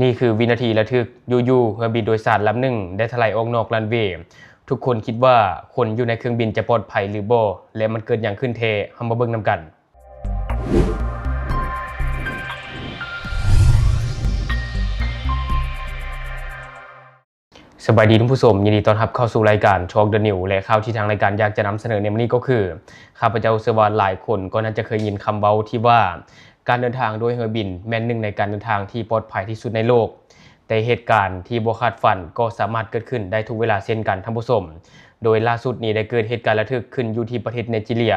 ນີ້ຄືວິນາທີລະທຶກ, ຢູ່ໆ ເຮືອບິນໂດຍສານລຳໜຶ່ງໄດ້ຖະໄຫຼອອກນອກຣັນເວ. ທຸກຄົນຄິດວ່າຄົນຢູ່ໃນເຄື່ອງບິນຈະປອດໄພຫຼືບໍ່ ແລະ ມັນເກີດຫຍັງຂຶ້ນແທ້? ເຮົາມາເບິ່ງນຳກັນ. ສະບາຍດີທ່ານຜູ້ຊົມ, ຍິນດີຕ້ອນຮັບເຂົ້າສູ່ລາຍການ Talk the News ແລະ ຂ່າວທີ່ທາງລາຍການຢາກຈະນຳສະເໜີໃນມື້ນີ້ກໍຄື ຂ້າພະເຈົ້າເຊື່ອວ່າຫຼາຍຄົນກໍໜ້າຈະເຄີຍຍິນຄຳເວົ້າທີ່ວ່າ ການເດີນທາງດ້ວຍເຮືອບິນແມ່ນໜຶ່ງໃນການເດີນທາງທີ່ປອດໄພທີ່ສຸດໃນໂລກ, ແຕ່ເຫດການທີ່ບໍ່ຄາດຝັນກໍສາມາດເກີດຂຶ້ນໄດ້ທຸກເວລາເຊັ່ນກັນທ່ານຜູ້ຊົມ. ໂດຍລ່າສຸດນີ້ໄດ້ເກີດເຫດການລະທຶກຂຶ້ນຢູ່ທີ່ປະເທດໄນຈີເຣຍ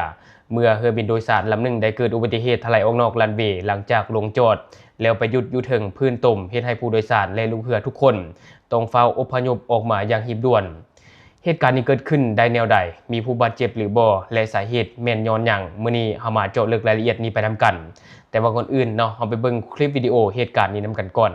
ເມື່ອເຮືອບິນໂດຍສານລຳໜຶ່ງໄດ້ເກີດອຸບັດຕິເຫດຖະໄຫຼອອກນອກຣັນເວ ຫຼັງຈາກລົງຈອດ ແລ້ວໄປຢຸດຢູ່ເທິງພື້ນຕົມ ເຮັດໃຫ້ຜູ້ໂດຍສານ ແລະ ລູກເຮືອທຸກຄົນຕ້ອງຟ້າວອົບພະຍົບອອກມາຢ່າງຮີບດ່ວນ. ເຫດການນີ້ເກີດຂຶ້ນໄດ້ແນວໃດ? ມີຜູ້ບາດເຈັບຫຼືບໍ່? ແລະ ສາເຫດແມ່ນຍ້ອນຫຍັງ? ມື້ນີ້ເຮົາມາເຈາະເລິກລາຍລະອຽດນີ້ໄປນຳກັນ. ແຕ່ວ່າກ່ອນອື່ນເນາະ, ເຮົາໄປເບິ່ງຄລິບວິດີໂອເຫດການນີ້ນຳກັນກ່ອນ.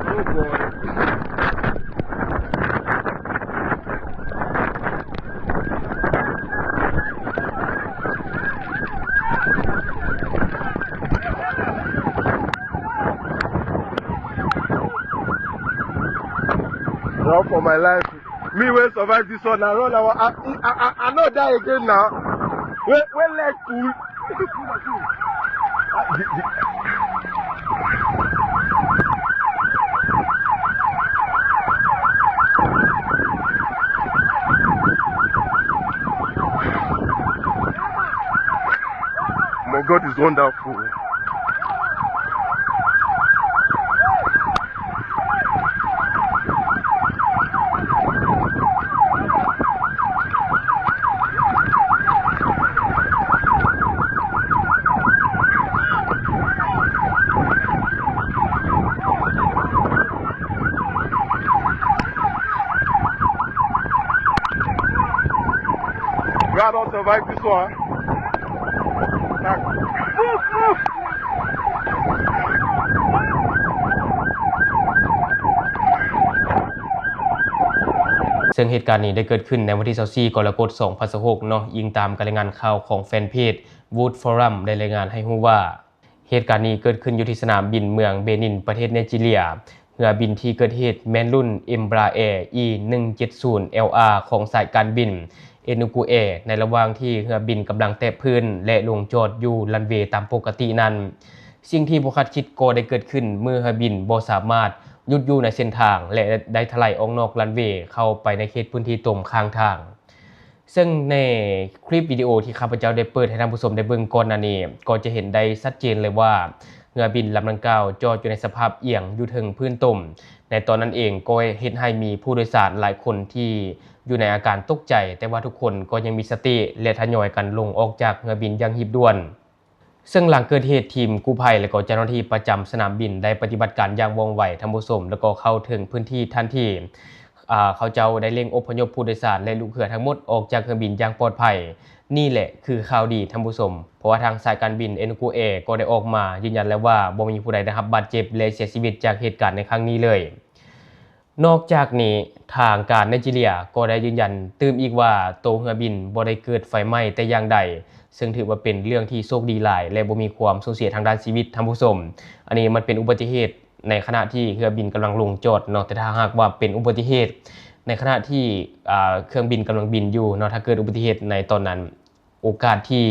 Oh boy. Run for my life. Me wey survive this one, I run, I, I, I, I, I no die again now. Wey, wey leg pull. My God is wonderful. ເຊິ່ງເຫດການນີ້ໄດ້ເກີດຂຶ້ນໃນວັນທີຊາວສີ່ ກໍລະກົດ ສອງພັນຊາວຫົກເນາະ, ອີງຕາມການລາຍງານຂ່າວຂອງແຟນເພຈ Wood Forum ໄດ້ລາຍງານໃຫ້ຮູ້ວ່າ ເຫດການນີ້ເກີດຂຶ້ນຢູ່ທີ່ສະໜາມບິນເມືອງເບນິນ ປະເທດໄນຈີເຣຍ. ເຮືອບິນທີ່ເກີດເຫດແມ່ນລຸ້ນ Embraer E ໜຶ່ງເຈັດສູນ LR ຂອງສາຍການບິນ Enugu Air ໃນລະຫວ່າງທີ່ເຮືອບິນກຳລັງແຕະພື້ນ ແລະ ລົງຈອດຢູ່ຣັນເວຕາມປົກກະຕິນັ້ນ. ສິ່ງທີ່ບໍ່ຄາດຄິດກໍໄດ້ເກີດຂຶ້ນເມື່ອເຮືອບິນບໍ່ສາມາດຢຸດຢູ່ໃນເສັ້ນທາງ ແລະ ໄດ້ຖະໄຫຼອອກນອກຣັນເວເຂົ້າໄປໃນເຂດພື້ນທີ່ຕົມຂ້າງທາງ. ເຊິ່ງໃນຄລິບວິດີໂອທີ່ຂ້າພະເຈົ້າໄດ້ເປີດໃຫ້ທ່ານຜູ້ຊົມໄດ້ເບິ່ງກ່ອນໜ້ານີ້ ກໍຈະເຫັນໄດ້ຊັດເຈນເລີຍວ່າ ເຮືອບິນລຳດັ່ງກ່າວຈອດຢູ່ໃນສະພາບອຽງຢູ່ເທິງພື້ນຕົມ. ໃນຕອນນັ້ນເອງກໍເຮັດໃຫ້ມີຜູ້ໂດຍສານຫຼາຍຄົນທີ່ຢູ່ໃນອາການຕົກໃຈ, ແຕ່ວ່າທຸກຄົນກໍຍັງມີສະຕິ ແລະ ທະຍອຍກັນລົງອອກຈາກເຮືອບິນຢ່າງຮີບດ່ວນ. ເຊິ່ງຫຼັງເກີດເຫດ, ທີມກູ້ໄພ ແລະ ກໍເຈົ້າໜ້າທີ່ປະຈຳສະໜາມບິນໄດ້ປະຕິບັດການຢ່າງວ່ອງໄວ, ທ່ານຜູ້ຊົມ, ແລ້ວກໍເຂົ້າເຖິງພື້ນທີ່ທັນທີ. ອາ, ເຂົາເຈົ້າໄດ້ເລັ່ງອົບພະຍົບຜູ້ໂດຍສານ ແລະ ລູກເຮືອທັງໝົດອອກຈາກເຮືອບິນຢ່າງປອດໄພ. ນີ້ແຫຼະຄືຂ່າວດີ, ທ່ານຜູ້ຊົມ, ເພາະວ່າທາງສາຍການບິນ Enugu Air ກໍໄດ້ອອກມາຢືນຢັນແລ້ວວ່າ ບໍ່ມີຜູ້ໃດໄດ້ຮັບບາດເຈັບ ແລະ ເສຍຊີວິດຈາກເຫດການໃນຄັ້ງນີ້ເລີຍ. ນອກຈາກນີ້, ທາງການໄນຈີເຣຍກໍໄດ້ຢືນຢັນຕື່ມອີກວ່າ ໂຕເຮືອບິນບໍ່ໄດ້ເກີດໄຟໄໝ້ແຕ່ຢ່າງໃດ, ເຊິ່ງຖືວ່າເປັນເລື່ອງທີ່ໂຊກດີຫຼາຍ ແລະ ບໍ່ມີຄວາມສູນເສຍທາງດ້ານຊີວິດ, ທ່ານຜູ້ຊົມ. ອັນນີ້ມັນເປັນອຸບັດຕິເຫດໃນຂະນະທີ່ເຮືອບິນກຳລັງລົງຈອດເນາະ, ແຕ່ຖ້າຫາກວ່າເປັນອຸບັດຕິເຫດໃນຂະນະທີ່, ອາ, ເຄື່ອງບິນກຳລັງບິນຢູ່ເນາະ, ຖ້າເກີດອຸບັດຕິເຫດໃນຕອນນັ້ນ, ໂອກາດທີ່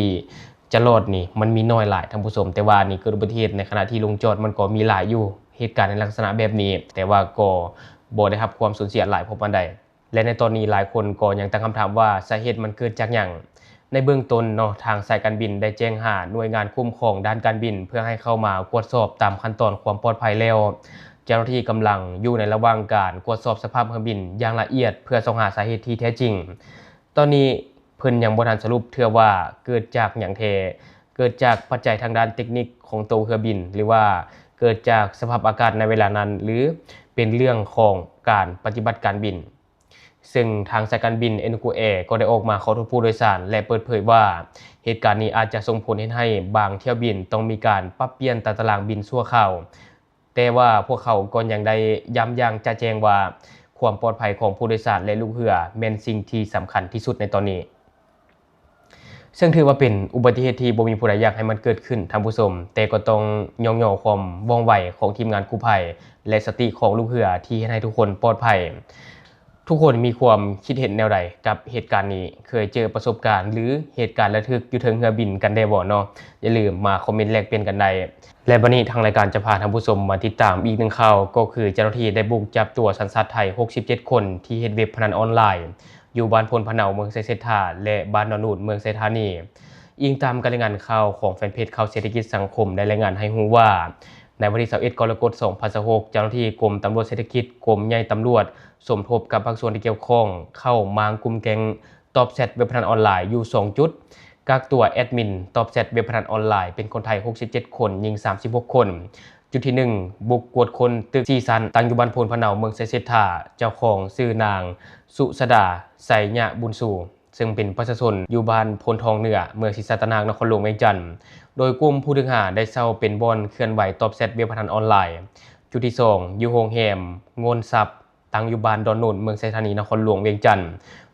ຈະລອດນີ້ມັນມີໜ້ອຍຫຼາຍ, ທ່ານຜູ້ຊົມ. ແຕ່ວ່າອັນນີ້ເກີດອຸບັດຕິເຫດໃນຂະນະທີ່ລົງຈອດ, ມັນກໍມີຫຼາຍຢູ່ເຫດການໃນລັກສະນະແບບນີ້, ແຕ່ວ່າກໍບໍ່ໄດ້ຮັບຄວາມສູນເສຍຫຼາຍພໍປານໃດ. ແລະ ໃນຕອນນີ້ຫຼາຍຄົນກໍຍັງຕັ້ງຄຳຖາມວ່າ ສາເຫດມັນເກີດຈາກຫຍັງ? ໃນເບື້ອງຕົ້ນເນາະ ທາງສາຍການບິນໄດ້ແຈ້ງຫາໜ່ວຍງານຄຸ້ມຄອງດ້ານການບິນ ເພື່ອໃຫ້ເຂົ້າມາກວດສອບຕາມຂັ້ນຕອນຄວາມປອດໄພແລ້ວ. ເຈົ້າໜ້າທີ່ກຳລັງຢູ່ໃນລະຫວ່າງການກວດສອບສະພາບເຮືອບິນຢ່າງລະອຽດ ເພື່ອຊອກຫາສາເຫດທີ່ແທ້ຈິງ. ຕອນນີ້ເພິ່ນຍັງບໍ່ທັນສະຫຼຸບເທື່ອວ່າເກີດຈາກຫຍັງແທ້, ເກີດຈາກປັດໄຈທາງດ້ານເຕັກນິກຂອງໂຕເຮືອບິນ ຫຼືວ່າເກີດຈາກສະພາບອາກາດໃນເວລານັ້ນ ຫຼືເປັນເລື່ອງຂອງການປະຕິບັດການບິນ. ເຊິ່ງທາງສາຍການບິນ Enugu Air ກໍໄດ້ອອກມາຂໍໂທດຜູ້ໂດຍສານ ແລະ ເປີດເຜີຍວ່າ ເຫດການນີ້ອາດຈະສົ່ງຜົນເຮັດໃຫ້ບາງຖ້ຽວບິນຕ້ອງມີການປັບປ່ຽນຕາຕະລາງບິນຊົ່ວຄາວ, ແຕ່ວ່າພວກເຂົາກໍຍັງໄດ້ຢ້ຳຢ່າງຈະແຈ້ງວ່າ ຄວາມປອດໄພຂອງຜູ້ໂດຍສານ ແລະ ລູກເຮືອແມ່ນສິ່ງທີ່ສຳຄັນທີ່ສຸດໃນຕອນນີ້. ເຊິ່ງຖືວ່າເປັນອຸບັດຕິເຫດທີ່ບໍ່ມີຜູ້ໃດຢາກໃຫ້ມັນເກີດຂຶ້ນ, ທ່ານຜູ້ຊົມ, ແຕ່ກໍຕ້ອງຍ້ອງຍໍຄວາມວ່ອງໄວຂອງທີມງານກູ້ໄພ ແລະ ສະຕິຂອງລູກເຮືອທີ່ເຮັດໃຫ້ທຸກຄົນປອດໄພ. ທຸກຄົນມີຄວາມຄິດເຫັນແນວໃດກັບເຫດການນີ້? ເຄີຍເຈີປະສົບການ ຫຼື ເຫດການລະທຶກຢູ່ເທິງເຮືອບິນກັນແດ່ບໍ່ເນາະ? ຢ່າລືມມາຄອມເມັນແລກປ່ຽນກັນໄດ້. ແລະ ບັດນີ້ທາງລາຍການຈະພາທ່ານຜູ້ຊົມມາຕິດຕາມອີກໜຶ່ງຂ່າວ, ກໍຄືເຈົ້າໜ້າທີ່ໄດ້ບຸກຈັບຕົວສັນຊາດໄທຫົກສິບເຈັດຄົນ ທີ່ເຮັດເວັບພະນັນອອນລາຍ ຢູ່ບ້ານໂພນພະເນົາ ເມືອງໄຊເສດຖາ ແລະ ບ້ານດອນນູນ ເມືອງໄຊທານີ. ອີງຕາມການລາຍງານຂ່າວຂອງແຟນເພຈຂ່າວເສດຖະກິດສັງຄົມ ໄດ້ລາຍງານໃຫ້ຮູ້ວ່າ ໃນວັນທີຊາວເອັດ ກໍລະກົດ ສອງພັນຊາວຫົກ ເຈົ້າໜ້າທີ່ກົມຕຳຫຼວດເສດຖະກິດ ກົມໃຫຍ່ຕຳຫຼວດ ສົມທົບກັບພາກສ່ວນທີ່ກ່ຽວຂ້ອງ ເຂົ້າມ້າງກຸ່ມແກ້ງຕອບແຊັດເວັບພະນັນອອນລາຍຢູ່ສອງຈຸດ, ກັກຕົວແອດມິນຕອບແຊັດເວັບພະນັນອອນລາຍເປັນຄົນໄທຫົກສິບເຈັດຄົນ, ຍິງສາມສິບຫົກຄົນ. ຈຸດທີໜຶ່ງ ບຸກກວດຄົ້ນຕຶກສີ່ຊັ້ນ ຕັ້ງຢູ່ບ້ານໂພນພະເນົາ ເມືອງໄຊເສດຖາ, ເຈົ້າຂອງຊື່ນາງ ສຸຊາດາ ໄຊຍະບຸນຊູ ເຊິ່ງເປັນປະຊາຊົນຢູ່ບ້ານໂພນທອງເໜືອ ເມືອງສີສັດຕະນາກ ນະຄອນຫຼວງວຽງຈັນ, ໂດຍກຸ່ມຜູ້ຖືກຫາໄດ້ເຊົ່າເປັນບ່ອນເຄື່ອນໄຫວຕອບແຊັດເວັບພະນັນອອນລາຍ. ຈຸດທີສອງ ຢູ່ໂຮງແຮມໂງ່ນຊັບ ຕັ້ງຢູ່ບ້ານດອນໂນນ ເມືອງໄຊທານີ ນະຄອນຫຼວງວຽງຈັນ,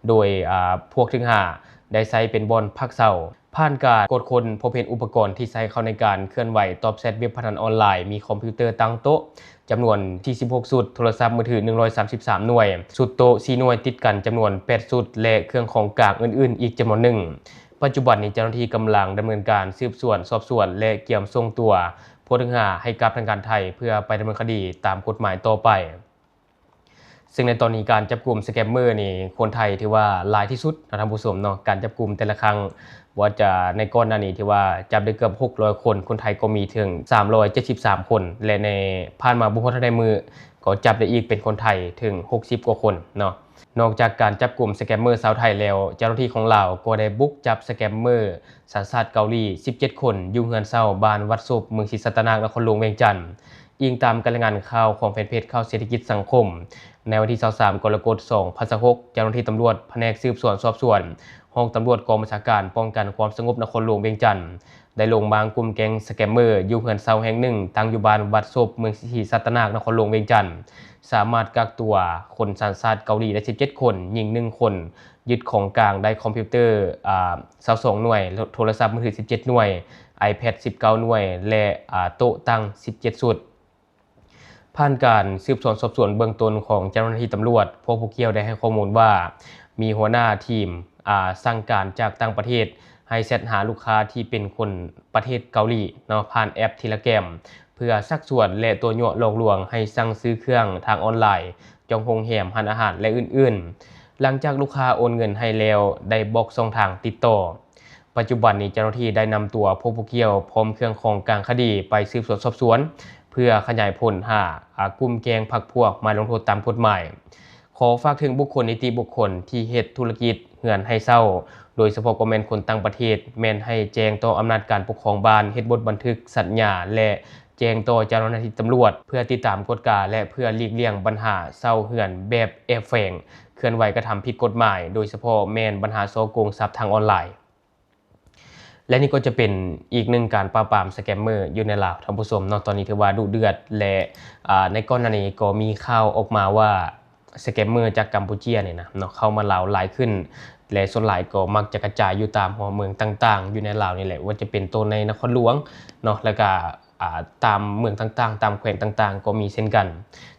ໂດຍ ອາ ພວກຖືກຫາໄດ້ໃຊ້ເປັນບ່ອນພັກເຊົາ. ຜ່ານການກວດຄົ້ນ ພົບເຫັນອຸປະກອນທີ່ໃຊ້ເຂົ້າໃນການເຄື່ອນໄຫວຕອບແຊັດເວັບພະນັນອອນລາຍ, ມີຄອມພິວເຕີຕັ້ງໂຕະຈຳນວນສີ່ສິບຫົກຊຸດ, ໂທລະສັບມືຖືໜຶ່ງຮ້ອຍສາມສິບສາມໜ່ວຍ, ຊຸດໂຕະສີ່ໜ່ວຍຕິດກັນຈຳນວນແປດຊຸດ ແລະ ເຄື່ອງຂອງກາງອື່ນໆອີກຈຳນວນໜຶ່ງ. ປັດຈຸບັນນີ້ເຈົ້າໜ້າທີ່ກຳລັງດຳເນີນການສືບສວນສອບສວນ ແລະ ກຽມສົ່ງຕົວຜູ້ຖືກຫາໃຫ້ກັບທາງການໄທ ເພື່ອໄປດຳເນີນຄະດີຕາມກົດໝາຍຕໍ່ໄປ. ເຊິ່ງໃນຕອນນີ້ການຈັບກຸມສະແກມເມີນີ້ ຄົນໄທຖືວ່າຫຼາຍທີ່ສຸດເນາະທ່ານຜູ້ຊົມເນາະ. ການຈັບກຸມແຕ່ລະຄັ້ງ ບໍ່ວ່າຈະໃນກ່ອນໜ້ານີ້ຖືວ່າຈັບໄດ້ເກືອບຫົກຮ້ອຍຄົນ, ຄົນໄທກໍມີເຖິງສາມຮ້ອຍເຈັດສິບສາມຄົນ ແລະ ໃນຜ່ານມາບໍ່ຮອດເທົ່າໃດມື້ ກໍຈັບໄດ້ອີກເປັນຄົນໄທເຖິງຫົກສິບກວ່າຄົນເນາະ. ນອກຈາກການຈັບກຸມສະແກມເມີຊາວໄທແລ້ວ, ເຈົ້າໜ້າທີ່ຂອງລາວກໍໄດ້ບຸກຈັບສະແກມເມີສັນຊາດເກົາຫຼີສິບເຈັດຄົນ ຢູ່ເຮືອນເຊົ່າບ້ານວັດສົບ ເມືອງສີສັດຕະນາກ ນະຄອນຫຼວງວຽງຈັນ. ອີງຕາມການລາຍງານຂ່າວຂອງແຟນເພຈຂ່າວເສດຖະກິດສັງຄົມ, ໃນວັນທີຊາວສາມ ກໍລະກົດ ສອງພັນຊາວຫົກ ເຈົ້າໜ້າທີ່ຕຳຫຼວດພະແນກສືບສວນສອບສວນ ຫ້ອງຕຳຫຼວດກອງບັນຊາການປ້ອງກັນຄວາມສະຫງົບນະຄອນຫຼວງວຽງຈັນ ໄດ້ລົງມ້າງກຸ່ມແກ້ງສະແກມເມີຢູ່ເຮືອນເຊົ່າແຫ່ງໜຶ່ງ ຕັ້ງຢູ່ບ້ານວັດສົບ ເມືອງສີສັດຕະນາກ ນະຄອນຫຼວງວຽງຈັນ, ສາມາດກັກຕົວຄົນສັນຊາດເກົາຫຼີໄດ້ສິບເຈັດຄົນ, ຍິງໜຶ່ງຄົນ, ຍຶດຂອງກາງໄດ້ຄອມພິວເຕີ ອາ ຊາວສອງໜ່ວຍ, ໂທລະສັບມືຖືສິບເຈັດໜ່ວຍ, ໄອແພດສິບເກົ້າໜ່ວຍ ແລະ ອາ ໂຕະຕັ່ງສິບເຈັດຊຸດ. ຜ່ານການສືບສວນສອບສວນເບື້ອງຕົ້ນຂອງເຈົ້າໜ້າທີ່ຕຳຫຼວດ, ພວກຜູ້ກ່ຽວໄດ້ໃຫ້ຂໍ້ມູນວ່າ ມີຫົວໜ້າທີມ ອາ ສັ່ງການຈາກຕ່າງປະເທດ ໃຫ້ແຊັດຫາລູກຄ້າທີ່ເປັນຄົນປະເທດເກົາຫຼີເນາະ ຜ່ານແອັບ Telegram ເພື່ອຊັກຊວນ ແລະ ຕົວະຍົວະຫຼອກລວງໃຫ້ສັ່ງຊື້ເຄື່ອງທາງອອນລາຍ ຈອງໂຮງແຮມ, ຮ້ານອາຫານ ແລະ ອື່ນໆ. ຫຼັງຈາກລູກຄ້າໂອນເງິນໃຫ້ແລ້ວ, ໄດ້ບອກຊ່ອງທາງຕິດຕໍ່. ປັດຈຸບັນນີ້ເຈົ້າໜ້າທີ່ໄດ້ນຳຕົວພວກຜູ້ກ່ຽວ ພ້ອມເຄື່ອງຂອງກາງຄະດີໄປສືບສວນສອບສວນ ເພື່ອຂະຫຍາຍຜົນຫາ ອາ ກຸ່ມແກ້ງພັກພວກມາລົງໂທດຕາມກົດໝາຍ. ຂໍຝາກເຖິງບຸກຄົນນິຕິບຸກຄົນທີ່ເຮັດທຸລະກິດເຮືອນໃຫ້ເຊົ່າ, ໂດຍສະເພາະກໍແມ່ນຄົນຕ່າງປະເທດ, ແມ່ນໃຫ້ແຈ້ງຕໍ່ອຳນາດການປົກຄອງບ້ານ, ເຮັດບົດບັນທຶກສັນຍາ ແລະ ແຈ້ງຕໍ່ເຈົ້າໜ້າທີ່ຕຳຫຼວດ ເພື່ອຕິດຕາມກວດກາ ແລະ ເພື່ອຫຼີກລ່ຽງບັນຫາເຊົ່າເຮືອນແບບແອບແຝງ, ເຄື່ອນໄຫວກະທຳຜິດກົດໝາຍ, ໂດຍສະເພາະແມ່ນບັນຫາສໍ້ໂກງຊັບທາງອອນລາຍ. ແລະ ນີ້ກໍຈະເປັນອີກໜຶ່ງການປາບປາມສະແກມເມີຢູ່ໃນລາວ ທ່ານຜູ້ຊົມເນາະ. ຕອນນີ້ຖືວ່າດຸເດືອດ ແລະ ອາ ໃນກ່ອນໜ້ານີ້ກໍມີຂ່າວອອກມາວ່າ ສະແກມເມີຈາກກຳປູເຈຍນີ້ນະເນາະ ເຂົ້າມາລາວຫຼາຍຂຶ້ນ ແລະ ສ່ວນຫຼາຍກໍມັກຈະກະຈາຍຢູ່ຕາມຫົວເມືອງຕ່າງໆ ຢູ່ໃນລາວນີ້ແຫຼະ, ວ່າຈະເປັນໂຕໃນນະຄອນຫຼວງເນາະ ແລ້ວກະ ອາ ຕາມເມືອງຕ່າງໆ ຕາມແຂວງຕ່າງໆ ກໍມີເຊັ່ນກັນ.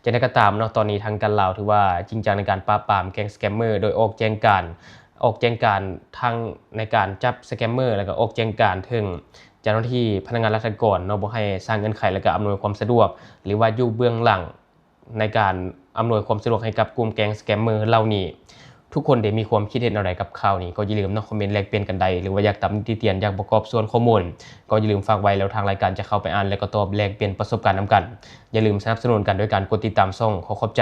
ຈັ່ງໃດກໍຕາມເນາະ, ຕອນນີ້ທາງການລາວຖືວ່າຈິງຈັງໃນການປາບປາມແກ້ງສະແກມເມີ ໂດຍອອກແຈ້ງການ ອອກແຈ້ງການທັງໃນການຈັບສະແກມເມີ ແລ້ວກໍອອກແຈ້ງການເຖິງເຈົ້າໜ້າທີ່ພະນັກງານລັດຖະກອນເນາະ, ບໍ່ໃຫ້ສ້າງເງື່ອນໄຂ ແລ້ວກໍອຳນວຍຄວາມສະດວກ ຫຼືວ່າຢູ່ເບື້ອງຫຼັງ ໃນການອຳນວຍຄວາມສະດວກໃຫ້ກັບກຸ່ມແກ້ງສະແກມເມີເຫຼົ່ານີ້. ທຸກຄົນໄດ້ມີຄວາມຄິດເຫັນແນວໃດກັບຂ່າວນີ້ ກໍຢ່າລືມເນາະ ຄອມເມັນແລກປ່ຽນກັນໄດ້ ຫຼືວ່າຢາກຕຳໜິຕິຕຽນ ຢາກປະກອບສ່ວນຂໍ້ມູນ ກໍຢ່າລືມຝາກໄວ້ ແລ້ວທາງລາຍການຈະເຂົ້າໄປອ່ານ ແລະກໍຕອບແລກປ່ຽນປະສົບການນຳກັນ. ຢ່າລືມສະໜັບສະໜູນກັນໂດຍການກົດຕິດຕາມຊ່ອງ. ຂໍຂອບໃຈ.